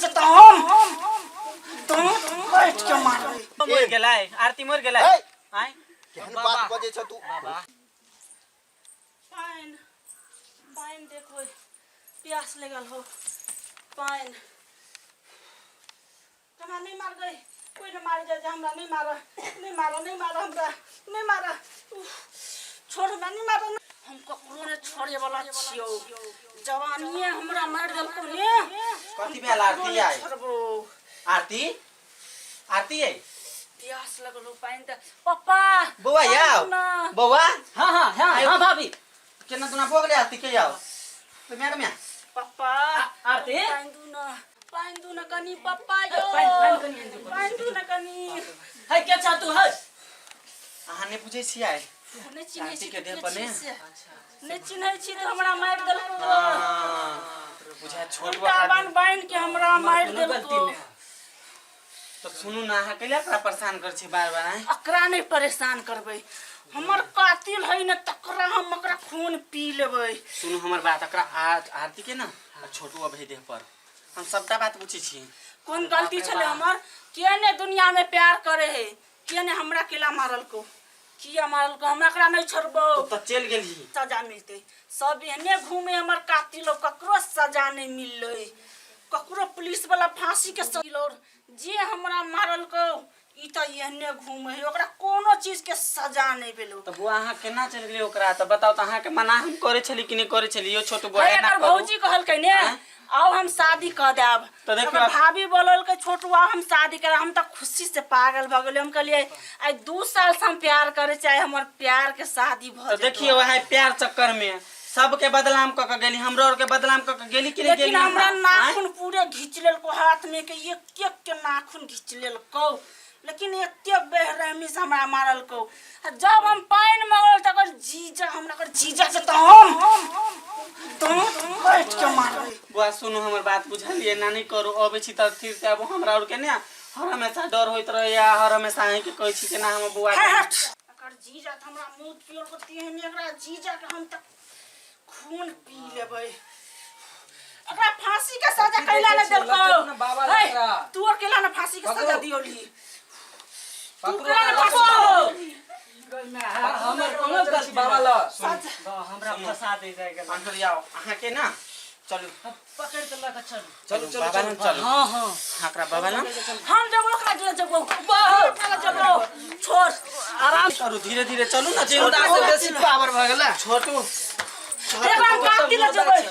के तऽ हम दाँत काटि के मारबै। मर गेलै आरती, मर गेलै। हे! आँय? केहन बात बजै छ तू? पानि, पानि देखो, प्यास लगल हो, पानि। हमरा नहीं मार गई, कोई नहीं मार जाए, हमरा नहीं मारा, नहीं मारा, नहीं मारा, हमरा नहीं मारा। उफ, छोड़, हमरा नहीं मारा। हम ककरो ने छोड़े वाला छियो, जवानिए हमरा मार देलको ने। कथी भेल आरती? नहीं आइ छोड़बो। आरती, आरती आई। प्यास लगल हो, पानि दे पप्पा। बौआ, पानि आउ। दू ना। बौआ। हाँ हाँ हाँ हाँ भाभी। केना तुना भऽ गेलै आरती के? आउ तऽ म्या म्या। पप्पा। आरती? पानि दू ना, पानि दू ना कनी पप्पा यो। पानि, पानि कनी आनि दू। पानि दू ना कनी। है, के छा तू है? अहाँ नहि बुझै छियै? नहि चिन्है छी? आरती के देह के पर ने? छी से? नहि चिन्है छी तऽ हमरा मारि देलको। हाँ, बुझाय छोट उल्टा बान्ह बान्हि के हमरा मारि कोनो गलती देलको। नहि। तऽ सुनू ने, अहाँ कैला एकरा परेशान करै छी बार बार, आँय? अकरा नहि परेशान करबै, हमर कातिल है ने तकरा हम ओकरा खून पी लेबै। सुनू हमर बात, एकरा आरती के ने आ छोटू अभय देह पर हम सबटा बात पूछै छी। कोन गलती छलै हमर? के ने दुनिया में प्यार करे है, के ने हमरा केला मारलको, किया मारलको? हम एकरा नहीं छोड़बो। तो तऽ चलि गेलही। सजा मिलते? सब एहने घूमे हमर कातिल, ककरो सजा नहीं मिललै, ककरो पुलिस वाला फांसी के सजा। और जे हमरा मारलको ई तऽ एहने घूमे है, ओकरा कोनो चीज के सजा नहीं भेलो। तऽ बौआ, अहाँ केना चलि गेलियै ओकरा तऽ बताउ तऽ? अहाँके मना हम करै छली कि नहि करै छली यौ छोटू बौआ? हे, एना एकर करू। भौजी कहलकै ने, आँय? आओ हम शादी कऽ देब। तऽ देखियौ ओकर भाभी बोललकै, छोटू आओ हम शादी करब। हम तऽ खुशी से पागल भऽ गेलियै। हम कहलियै आइ 2 साल से हम प्यार करै छी, आइ हमर प्यार के शादी भऽ तऽ जेतौ। देखियौ, वएह प्यार चक्कर में सबके बदनाम कऽ के गेली, हमरो आरके बदनाम कऽ के गेली कि नहि लेकिन गेली? हमरा आँय? नाखून पूरे घीच लेलको, हाथ में के एक एक के नाखून घीच लेलको, लेकिन एते बेरहमी से हमरा मारलको। आ जब हम पानि मङ्गल तकर जीजा, हमरा ओकर जीजा के तऽ हम दाँत काटि के मारबै। बौआ, सुनू हमर बात, बुझलियै? एना नहि करू। अबै छी तऽ फिर से आबू। हमरा आरके ने हर हमेशा डर होइत रहैया, हर हमेशा अहीँके कहै छी कि ना हमर बौआ। हे हट, एकर जीजा तऽ हमरा मुँह पियलको तेहन, एकरा जीजा के हम तऽ खून पी लेबै। एकरा फांसी के सजा कैला ने देलको? लचक ने बाबा हे, लचरा। तू और कैला ने फांसी के सजा पकड़ो। दियोली? तू पकड़ो कैला ने ओकरा। फांसी? हमर कोनो गलती बाबा ल। सजा। हमरा फंसा दे जाय गेल। अंकल, आउ अहाँके ना, चलू। पकड़ के लऽ के चलू। चलू बाबा लग चलू। हाँ हाँ एकरा बाबा लग। हम जब ओकरा लग जबो, ओकरा लग जबो, छोड़। आराम करू, धीरे धीरे चलू ने। छोटा से बेसी पावर भऽ गेलै। छोटू। एकरा हम काटी लग जबै।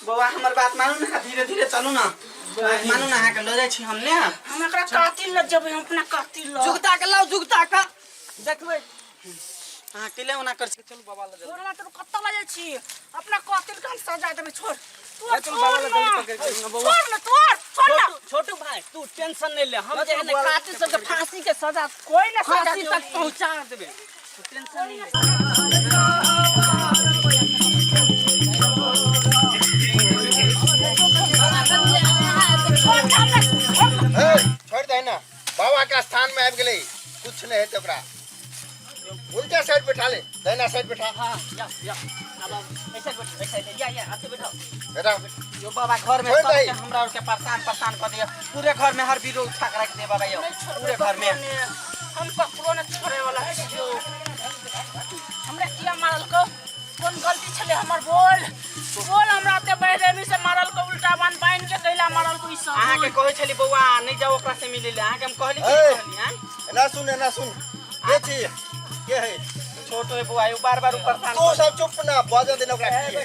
बौआ, हमर बात मानू ने, धीरे धीरे चलू ने, बात मानू ने, अहाँके लऽ जाइ छी हम ने। हम एकरा कातिल लग जबै, हम अपना कातिल लग। जुगता के लाउ, जुगता के देखबै। अहाँ केले ओना कर छी? चलू बाबा लग। छोड़ ना, तू कत्ता लग जाइ छी? अपना कातिल के हम सजा देबै, छोड़ तू। चल छोड़ बाबा लग, ना। जल्दी पकड़ के ना बौआ। छोड़ ना, तोड़, छोड़ ना। छोटू, छोटू भाई, तू टेंशन नहीं ले, हम जे है ने कातिल सबके फांसी के सजा कोई ना सजा फांसी तक दियोली। पहुंचा देबे, तू टेंशन नहीं ले। छोड़ ना हमरा, छोड़ ना। हे, छोड़ि दही ने, बाबा के स्थान में आबि गेलै, कुछ नहीं हेतै ओकरा। उल्टा साइड बैठा ले, दाहिना साइड बैठा। हाँ, या या, अब अब ऐसे बैठो, ऐसे ऐसे, या या, आते बैठो। बेटा। यो बाबा, घर में छोड़ सबके दही। हमरा आरके परेशान परेशान कऽ दिया, पूरे घर में हर बीरो उठा के रख दे बाबा यो। नहीं छोड़बै। पूरे घर में। ककरो ने, हम ककरो ने छोड़े वाला छियौ। हमरा किया मारलकौ? कोन गलती छलै हमर? बोल, बोल। हमरा ते बेरहमी से मारलकौ, उल्टा बान बान्हि के कैला मारलकौ ई सब? अहाँके कहै छली, बौआ नहि जाउ ओकरा से मिलै लए, अहाँके हम कहली कि ए। नहि कहली, आँय? एना सुन, एना सुन, के छी, के है? छोट है बौआ, यो बार बार परेशान। तू सब चुप ना, बजऽ देना ओकरा। की है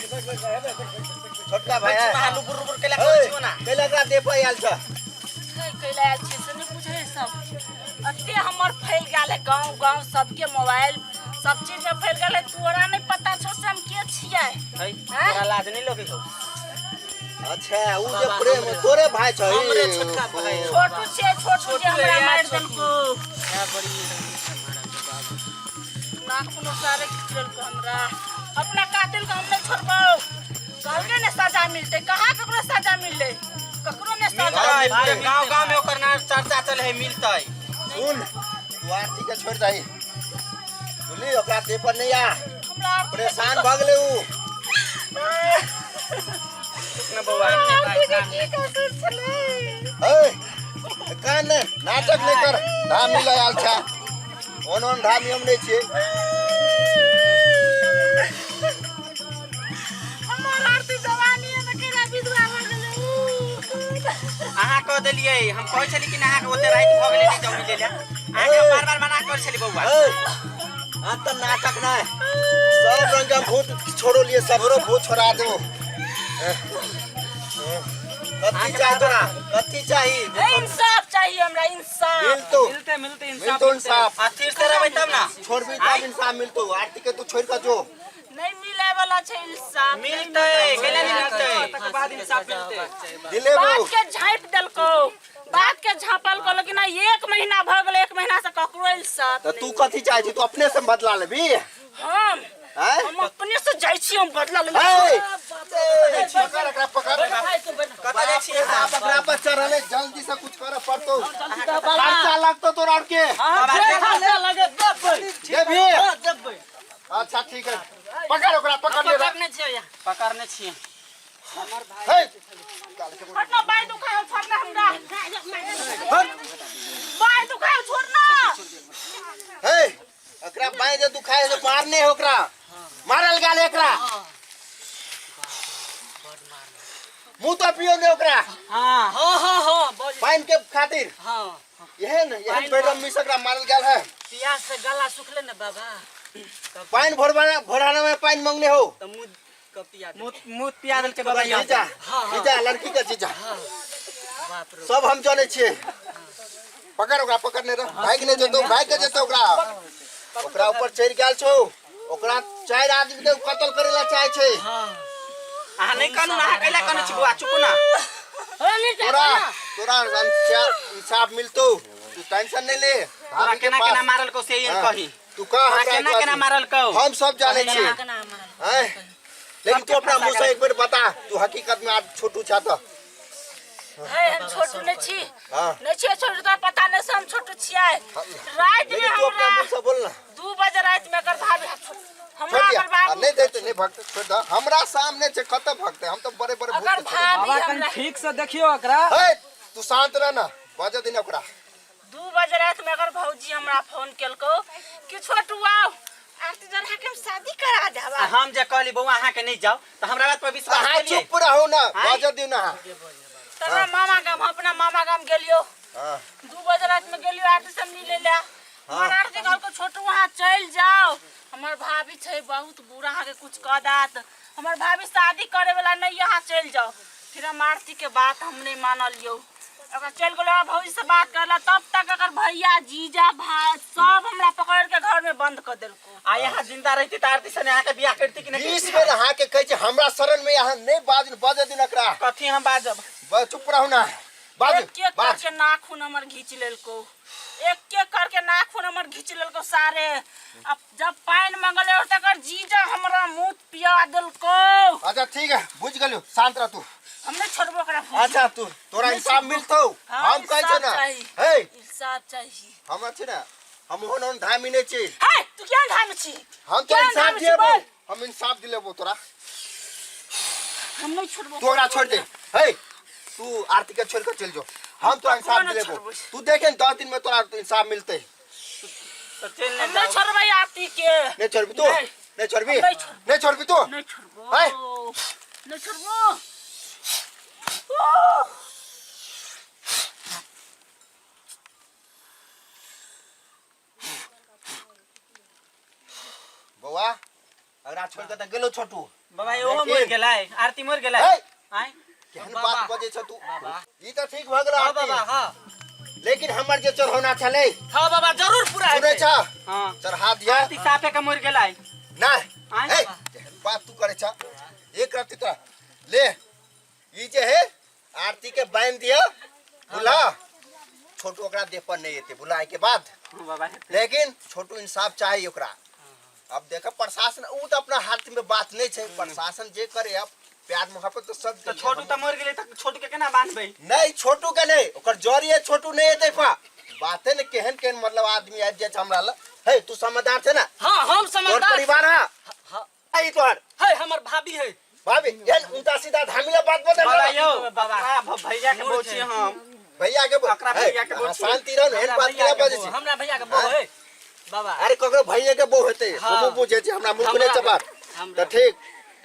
छोटका भाई है? अहाँ लुबुर लुबुर केला ए, करै छियो ना? कैला एकरा देह पर आयल छ? कैला आयल छियै से नहि बुझै सब। एते हमर फैल गेल है गाँव गाँव, सबके मोबाइल सब चीज में फैल गेल है, तोरा नहि पता छौ से हम के छियै? है, तोरा लाज नहि लगै हौ? अच्छा, उ जे प्रेम तोरे भाई छ? हमरे छोटका भाई। छोटू छियै, छोटू जे हमरा मारि देलको। बड़ी नाखून सारे खींच लेलको हमरा। अपना कातिल के हम नहि छोड़बौ। कहलकै ने सजा मिलतै, कहाँ ककरो सजा मिललै? ककरो ने सजा मिलतै। मिलतै। पूरे गांव गांव में ओकर नाम चर्चा चले है, मिलतै। सुन, तू आरती के छोड़ दही, बुझली? ओकरा देह पर नहीं आ। हमरा आरती के परेशान भऽ गेलै उ। ना बौआ। आरती के की कसूर छलै? ए कान नहि, नाटक नहि कर। धामी लऽ आयल छै, ओन ओन धामी हम नहि छियै। हमर आरती जवानी में केना विधवा भऽ गेलै। अहाँ कह देलियै, हम कहै छली कि अहाँके ओते राति भऽ गेलै, नहि जाउ मिलै लए। अहाँके हम बार बार मना करै छली बौआ। ए, हाँ तऽ नाटक नहि, सब रंग के भूत छोड़ो लिए, सबरो भूत छोड़ा देबो। कथी चाही तोरा? कथी चाही? इंसाफ चाहिए हमरा, इंसाफ। मिलतो। मिलते मिलते इंसाफ। मिलतो इंसाफ। आ थिर से रहबै तब ना। छोड़बी तब इंसाफ मिलतो। आरती के तू छोड़ के जो। नहीं मिले वाला छै इंसाफ। मिलतै, कैला नहीं मिलतै? तकर बाद इंसाफ मिलतै। दिलेबो। बात के झाँपि देलको, बात के झाँपलको, लेकिन आइ एक महीना भऽ गेलै, एक महीना से ककरो इंसाफ। तऽ तू कथी चाहै छी? तू अपने से बदला लेबी? हम आँय? हम अपने से जाइ छी, हम बदला लेबै। ए, पकड़ एकरा, पकड़। कतऽ जाइ छी अहाँ? बाप एकरा पर चढ़ल है, जल्दी से कुछ करे पड़तो, खर्चा लगतो तोरा आर के। देबी? अच्छा ठीक है, पकड़ ओकरा, पकड़ ले। पकड़ने छियै यहाँ। पकड़ने छियै। हे, छोड़ना, बाई दुखायो, छोड़ना हमरा। हट। बाई दुखायो, छोड़ना। हे, एकरा बाएं जे दुखाय से मारने है ओकरा, मारल गेल एकरा। मुंह तो पियो ने ओकरा। हाँ हाँ हाँ हाँ, बोल। पानि के खातिर। हाँ। एहन एहन बेडम मिस एकरा मारल गेल है। प्यास से गला सुखले ने बाबा। पानि भरवाना भराना में पानि मंगने हो। तऽ मुँह के पिया दे। मुँह मुँह पिया देलकै बाबा यौ। जीजा, जीजा, लड़की के जीजा। बाप रे। सब हम जानै छियै। पकड़ ओकरा, पकड़ने रह, भागि नहि जेतौ, भागि के जेतौ। ओकरा ओकरा ऊपर चढ़ि गेल छौ, ओकरा चारि आदमी के कत्ल करे ला चाहे छै। अहाँ नहि कानू ने, अहाँ कैला कानै छी बौआ? चुप ना। तोरा तोरा इंसाफ मिलतौ, तू टेंशन नहीं ले। तोरा भाभी के केना पास। केना मारलकौ से हाँ। कही। तू कह तोरा हमरा केना एक बात। केना मारलकौ? हम सब जाने छियै। हैं? लेकिन तू अपना मुंह से एक बेर बता, तू हकीकत में आज छोटू छा तो? है, हम छोटू नहीं छी। हाँ। नहीं छियै छोटू, तोरा पता नहीं से हम छोटू छियै। राति में लेकिन तू अपना हमरा मुंह से बोल ना। 2 बजे राति में एकर भाभी छोड़ हमरा दिया। अगर बाबू आ, नहीं देते, नहीं भगते, छोड़ दे। हमरा सामने छै, कतऽ भगते? हम तो बड़े बड़े भूत अगर के छोड़े। भाभी बाबा कनि हमरा ठीक से देखियौ एकरा। हे, तू शांत रह ना, बजे दिन ओकरा। 2 बजे राति में अगर भौजी हमरा फोन केलको कि छोटू आओ, आरती जरा के हम शादी करा देबा। आ हम जे कहली बौआ अहाँके नहि जाउ, तऽ हमरा बात पर विश्वास अहाँ केलियै? चुप रहू ना। आँय? बजे दियौ ना अहाँ। तब मामा गाम, हम अपना मामा गाम गेलियो। 2 बजे राति में गेलियो आरती से मिले ला। हमर आरती कहलको, छोटू वहाँ चलि जाओ, हमर भाभी छै बहुत बुरा, अहाँके कुछ कह देत, हमर भाभी शादी करे वाला नहीं, यहाँ चलि जाओ। फिर हम आरती के बात हम नहीं मानलियो, अगर चलि गेलो भौजी से बात करला, तब तक अगर भैया, जीजा, भाई सब हमरा पकड़ के घर में बंद कर देलको। आ यहाँ जिंदा रहती तऽ आरती सने अहाँके बियाह करती कि नहि? 20 बेर अहाँके कहै छै, हमरा शरण में अहाँ नहि बाज, बजे दिन एकरा। कथी हम बाजब? चुप रहू ना, बाज। एक एक बाज। करके नाखून हमर घींच लेलको, एक एक करके नाखून हमर घींच लेलको सारे। अब जब पानि मंगले और तकर जीजा हमरा मुंह पिया देलको। अच्छा ठीक है, बुझ गेलियो, शांत रह तू। हम नहीं छोड़बो ओकरा। अच्छा, तू तोरा इंसाफ मिलतौ। हाँ, हम कहै छै इंसाफ ना। चाही। हे। इंसाफ चाहिए। हम छी ना, हम ओहन ओहन धामी नहि छी। हे, तू क्या धाम छी? हम तो केहन इंसाफ धामी छी? दिएबो। बोल। हम इंसाफ दिलेबो तोरा। हम नहीं छोड़बो। तू ओकरा छोड़ दे। हे, तू आरती के छोड़ के चल जो, हम तो इंसाफ ककरो नहि दिलेबो। छोड़बै। तू देखे, 10 दिन में तोरा इंसाफ मिलते। तऽ चलि हम नहि नहीं जाउ। छोड़बै आरती के। नहीं छोड़बी तू? नहीं। नहीं छोड़बी? नहीं छोड़बो। नहीं छोड़बी तू? नहीं छोड़बो। है? नहीं छोड़बो। ओह! बौआ, अगरा छोड़ के तऽ गेलो छोटू। बाबा, ओहो लेकिन- मरि गेलै, आरती मरि गेलै। हे! आँय? केहन बाबा। बात बजै छ तू? ई तऽ ठीक भऽ गेलो हाँ आरती। बाबा, हाँ। लेकिन हमर जे चढ़ौना छलै, हाँ बाबा, जरूर पूरा सुनै हेतै। छ? हाँ। चढ़ा दिया। आरती साफे के मरि गेलै। नहि। आँय? हे, केहन बात तू करै छ? एक रत्ती तोरा ले, ई जे है आरती के बांधि दिया, बुला छोटू ओकरा देह पर नहीं एते बुलाए के बाद। हाँ बाबा, हेतै। लेकिन छोटू इंसाफ चाहिए ओकरा। अब देखो, प्रशासन ऊ तऽ अपना हाथ में बात नहीं छै, प्रशासन जे करे। अब प्यार मोहब्बत तो सब तऽ छोटू तऽ मरि गेलै, तऽ छोटू के केना बान्हबै? नहीं, छोटू के नहीं, ओकर जरिए छोटू नहीं एतै पा बाते ने। केहन केहन मतलब आदमी आबि जाइ छै हमरा लग। हे, तू समझदार छै ना? हाँ, हम तोहर समझदार। परिवार है? हाँ। ई तोहर है, हमर भाभी है। भाभी एहन उल्टा सीधा धामिला बात बदल बाबा रहा। यौ बाबा, भैया के मूर्ख बोल छी है। हम। भैया के ओकरा भैया के अहाँ बोल। शांति रहो ने, एहन हमरा बात भैया केना के बजै बो छी हमरा भैया के बो है बाबा। अरे ककरो भैया के बो हेतै। हाँ। हमहूँ बुझै छी, हमरा मुख नहि हमरा- चबार। हमरा- तऽ ठीक,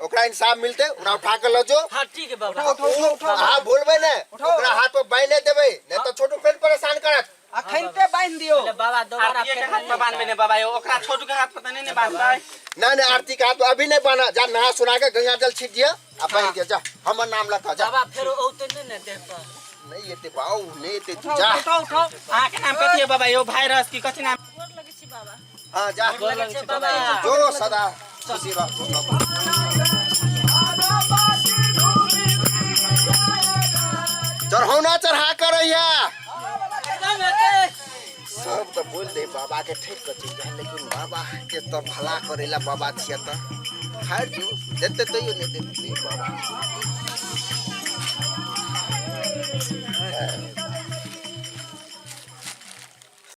ओकरा इंसाफ मिलतै, ओकरा उठा के लऽ जो। हाँ ठीक है बाबा। अहाँ भूलबै ने, ओकरा हाथ पर बान्हि नहि देबै, नहि तऽ छोटू फेर परेशान करत। अखनते बान्हि दियौ। पहिले बाबा दोबारा आरती के फेर हाथ पर बांधबे ने बाबा यौ, ओकरा छोटू के हाथ पर तऽ नहि ने बांधबै। नहीं नहीं, आरती के हाथ पर अभी नहीं बान्ह, जा नहा सुना के गंगा जल छीट दिया आ बान्हि दिया, जा हमर नाम लखा जा। बाबा फेर औते नहि ने देह पर। नहीं एते बाऊ, नहीं एते, तू जा। उठाओ उठाओ। अहाँ के नाम कथी है बाबा यौ? भाइरस की कथी नाम? गोर लगै छी बाबा। हाँ जा। गोर लगै छै बाबा। जो सदा खुशी रह। चढ़ौना चढ़ा कर रहिया। एकदम हेतै। सब तो बोल दे बाबा के ठीक कर चल जाए, लेकिन बाबा के तो भला करेला बाबा छिया तो खैर जो देते तो यो नहीं देते बाबा।